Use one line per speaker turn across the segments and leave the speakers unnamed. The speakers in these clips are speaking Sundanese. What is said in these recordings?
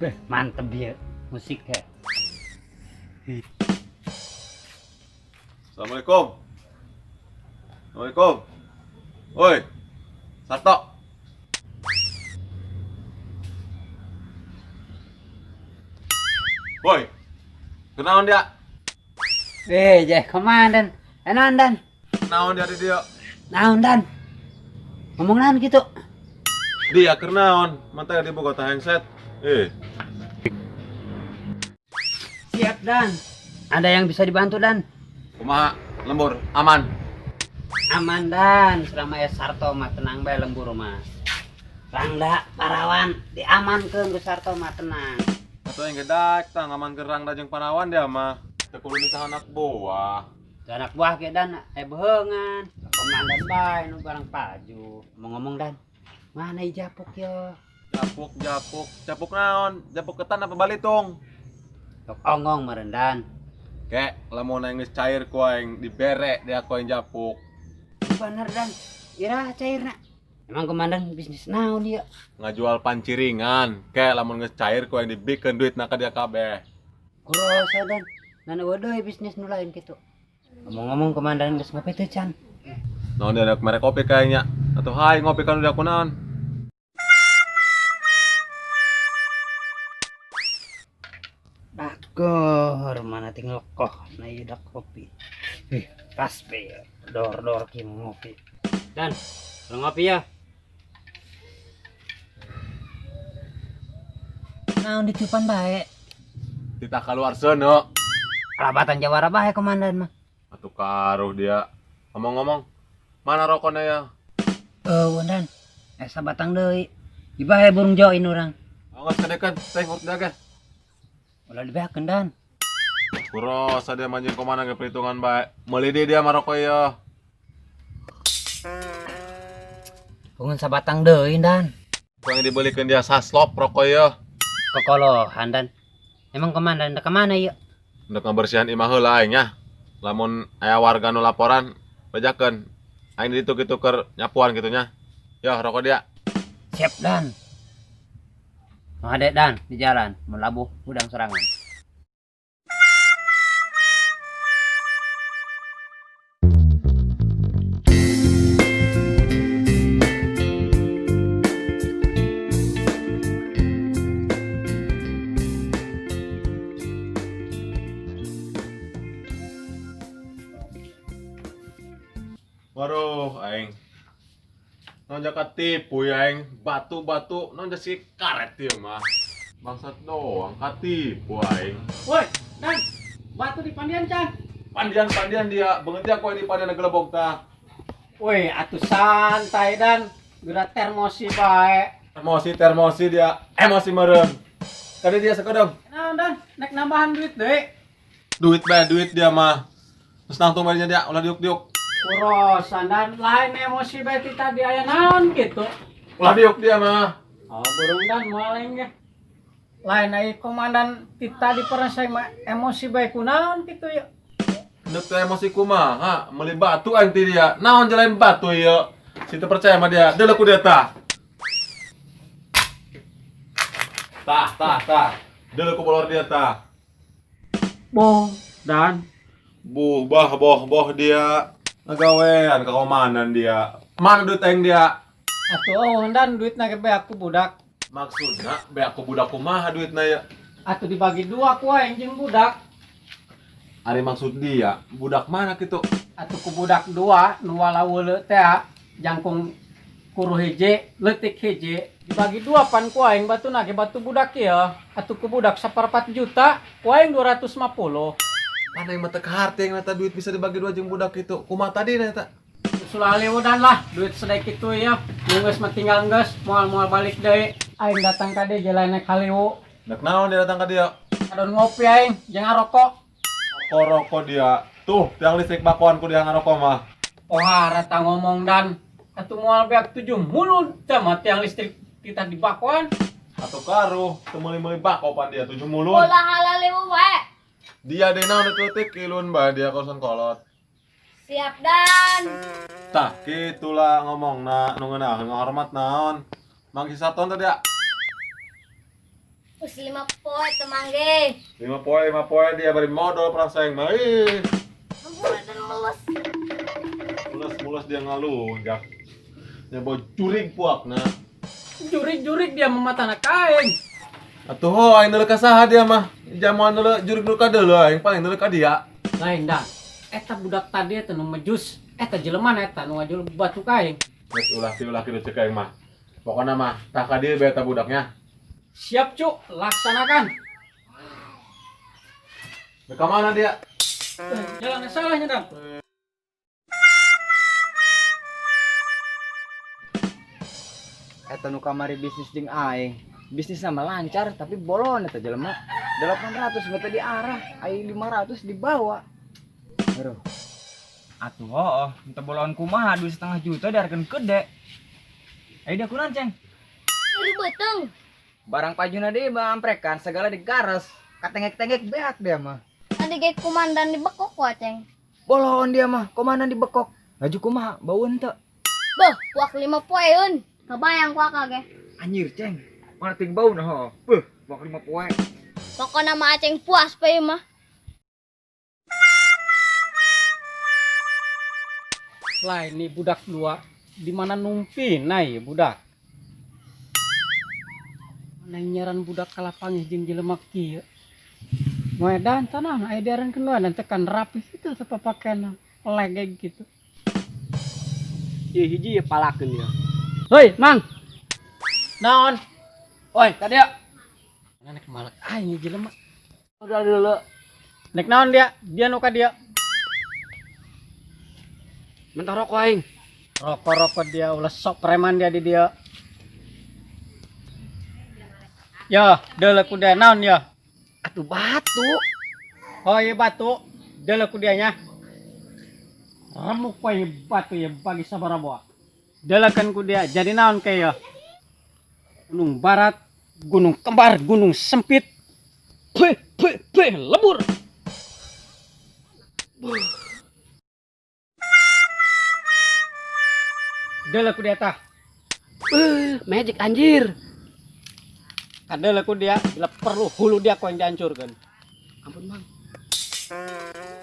Beh, mantep ya musiknya.
Assalamualaikum. Assalamualaikum. Woi, Sarto. Woi, kenaon dia?
Jeh, komandan. Naon dan?
Naon dia di dia?
Naon dan? Ngomong naon gitu?
Dia kenaon, mantap di Bogota handset.
Siap Dan. Ada yang bisa dibantu Dan?
Kumaha lembur aman?
Aman Dan, selama ya Sarto mah tenang bae lembur mah. Rangda parawan diamankeun ku Sarto mah tenang.
Atuh yang gedak tah ngamankeun Rangda jeung parawan dia mah. Teu kudu nitah anak buah.
Teu anak buah ge Dan, aya beheungan. Komandan bae nu barang paju. Ngomong-ngomong Dan, mana japuk ya?
Japuk, japuk, japuk naon? Japuk ketan apa balitung?
Tok ongong merendan.
Kek, lamun aing geus cair ku aing dibere dia ku aing japuk.
Bener Dan, ira cairna. Emang komandan bisnis naon ieu?
Ngajual panciringan. Kek, lamun geus cair ku aing dibikeun duitna ka dia kabeh.
Kurosa Dan, nana deui bisnis nu lain kitu. Ngomong-ngomong komandan geus ngopi teu can?
Naon dia merek kopi kayaknya. Atuh hai ngopi kan udah ku naon?
Dakor mana tinggal koh na ieu dak kopi. Pas be dor-dor ki ngopi. Dan, kalau ngopi ya. Naon ditiupan bae?
Titah keluar sono.
Kalabatan jawara bae komandan mah.
Atuh karuh dia. Ngomong-ngomong, mana rokona ya?
Dan. Esa batang deui. Ibahe burung join urang.
Awas kedekan, teh urut dia ge.
Ulah dibeakeun Dan.
Kurosa dia manjing komandan ke perhitungan bae. Meuli deui dia mah rokok ieu.
Pungun sabatang deui Dan.
Kurang dibelikeun dia saslop rokok ieu.
Kokolohan Dan. Emang komandan rek ka mana ieu?
Ndek ngabersihan imah heula aing nya. Lamun aya warga nu laporan, bejakeun. Aing di ditu kitu keur nyapuan kitu nya. Yo rokok dia.
Siap Dan. Mau adek Dan di jalan, mau labuh udang serangan.
Waduh, aing. Nonja katipu ya aing, batu-batu nonja si karet ieu mah. Bangsat doang katipu aing.
Woi, Dan, batu di pandian can.
Pandian-pandian dia, beungeut dia koe di pandian gelebog tah.
Woi, atuh santai Dan, geura termosi bae.
Termosi, termosi dia, emosi meureun. Tadi dia sakedeng.
Naon Dan, nek nambahan duit deui.
Duit bae, duit dia mah. Terus nangtung bae dia, ulah diuk-diuk.
Kurosan dan lain emosi bae ti tadi aya naon gitu.
Ulah diuk dia mah.
Oh, burung Dan moal ge. Lain ai komandan ti tadi pernah saya mah emosi bae kunaon gitu ya.
Ndek teh emosi kumaha? Meuli batu aing ti dia. Naon jalain batu ieu? Si teu percaya sama dia. Deuleu ku dia tah. Tah, tah, tah. Deuleu ku bolor dia tah.
Boh, Dan.
Buh, bah, boh, boh dia. Ngagawean ka komandan dia. Mana duit aing dia?
Atuh oh, Dan duitna ge beak ku budak.
Maksudna beak ku budak kumaha duitna ya?
Atuh dibagi dua ku aing jeung budak.
Ari maksud dia, budak mana kitu?
Atuh ku budak dua nu walaweuleu teh jangkung kuru hiji, leutik hiji. Dibagi dua pan ku aing batuna ge batu budak ieu. Atuh ku budak 1,4 juta, ku aing 250.
Mana yang mata hati yang mata duit bisa dibagi dua jeung budak itu? Kumaha tadi na eta?
Sulalu dan lah, duit sedek itu ya. Geus mah tinggal geus, moal-moal balik deui. Aing datang ka dieu jalan naik haliwu.
Nek naon dia datang ka dieu?
Adon ngopi aing, jeung ngarokok.
Rokok dia. Tuh, tiang listrik bakoan ku dia ngarokok mah.
Wah, rata ngomong dan atuh moal beak 7 mulut teh mah tiang listrik kita di bakoan.
Atuh karuh, teu meuli-meuli bako pan dia 7 mulut.
Ulah halalewu wae.
Dia deui naon leutik kilun bae dia koson kolot.
Siap dan.
Tah, kitulah ngomongna nu ngeunaheun ngahormat naon. Mang si Sarton teh dia.
Geus 5 poe teu mangge.
5 poe, 5 poe dia bari modal perang saing mah. Ih.
Ampun dan meles.
Mules-mules dia ngalunjak. Dia bawa jurig puakna.
Jurig-jurig dia mematana kain.
Atuh ho aing deuleu ka saha dia mah. Jamuan deuleu jurig nu ka deuleu aing paling deuleu ka dia.
Lain dah. Eta budak tadi eta nu mejus, eta jelema eta nu ngajul batu kain.
Geus ulah ti ulah kitu ceuk aing mah. Pokona mah tah ka dieu bae eta budaknya.
Siap cuk, laksanakan.
Ka mana dia?
Jalan salahnya dan.
Eta nu kamari bisnis jeung aing. Bisnis sama lancar tapi bolon eta jelema. 800 mah teu diarah, aing 500 dibawa. Aduh.
Atuh hooh, teu bolon kumaha 2,5 juta diarkeun gede. Ayo dia kunaon, Ceng?
Iri beuteung.
Barang pajuna deui mah amprekan segala digares. Katengek-tengek beak dia mah.
Tadi ge komandan dibekok ku Aceng.
Bolon dia mah, komandan dibekok. Laju kumaha, baueun teu?
Beuh, puak 5 poeun. Kebayang ku akal ge.
Anjir, Ceng. Mana ting bau nah hooh. Beuh, puak 5 poe.
Pokona mah Aceng puas pe mah.
Lain nih budak dua, di mana numpi nai budak. Mana nyaran budak kalah panggih jeung jelema kieu. Moedan tanah aya diaran keun dan tekan rapih itu sapapakena legeg gitu.
Ieu hiji ye palakeun ieu.
Hoi, Mang. Naon? Oi, ka dieu. Nek malek aing jelema.
Udah dulu.
Nek naon dia? Dia nu ka dieu.
Mentah rokok aing.
Rokok-rokok dia ulah sok preman dia di dia. Ya, deuleu ku dia naon ya?
Atuh batu.
Oh iya batu, deuleu ku dia nya. Remuk we batu ya bagi sabaraha. Deuleukeun ku dia jadi naon ke ya? Gunung Barat, Gunung Kembar, Gunung Sempit. Beh, beh, beh, lebur. Deuleu ku dia tah.
Magic anjir.
Kadeuleu ku dia, bila perlu hulu dia ku yang dihancurkan.
Ampun, Bang.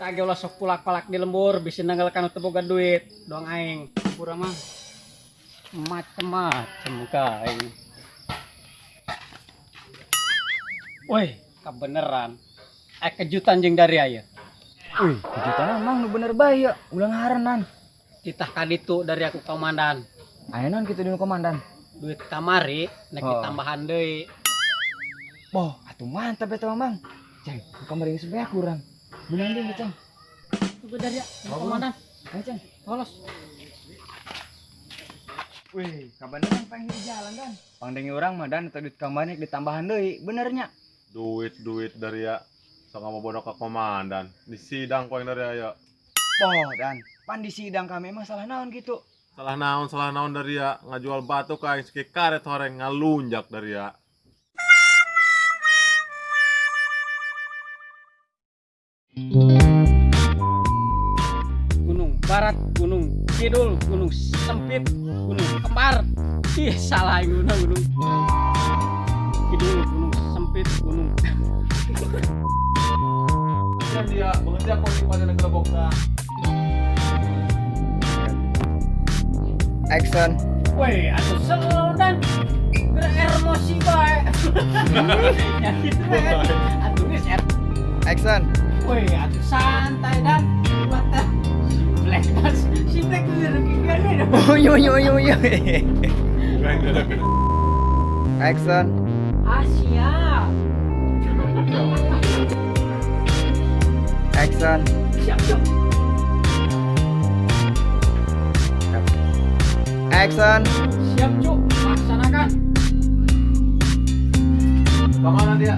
Kage ulah sok pulak-palak di lembur, bisa nanggalkan teu boga duit. Doang aing.
Ampura, Mang.
Macem-macem ka aing. Woi, kebeneran. Kejutan jeung dari aya.
Wih, kejutan Mang nu bener bae ya. Ulah ngarenan.
Titah kaditu dari aku komandan.
Aya naon kitu di komandan?
Duit kamari nek ditambahan deui.
Boh, atuh mantap eta Mang. Ceng, kamari geus beak urang. Beunang deui, Ceng.
Tunggu dari komandan.
Ayo, Ceng.
Polos.
Wih, kabeneran pang di jalan dan. Pangdengi urang mah dan eta duit kamari nek ditambahan deui, bener nya.
Duit-duit dari ya. Sok mau bodoh ke komandan. Di sidang ku aing dari aya.
Boh, dan pan di sidang kami emang salah naon gitu.
Salah naon dari ya. Ngajual batu ka aing siki karet horeng ngalunjak dari ya.
Gunung Barat, Gunung Kidul, Gunung Sempit, Gunung Kembar. Ih, salah gunung Gunung Kidul, Gunung Sempit, Gunung.
Kan dia mengerti aku di pada negara bokta.
Action.
Woi, atuh slow dan beremosi bae. Ya gitu kan. Atuh geus
Action.
Woi, atuh santai dan mata. Black si Black rugi.
Oh yo yo yo yo. Action.
Asia.
Action.
Siap, siap.
Action.
Siap, Cuk. Laksanakan.
Kemana dia?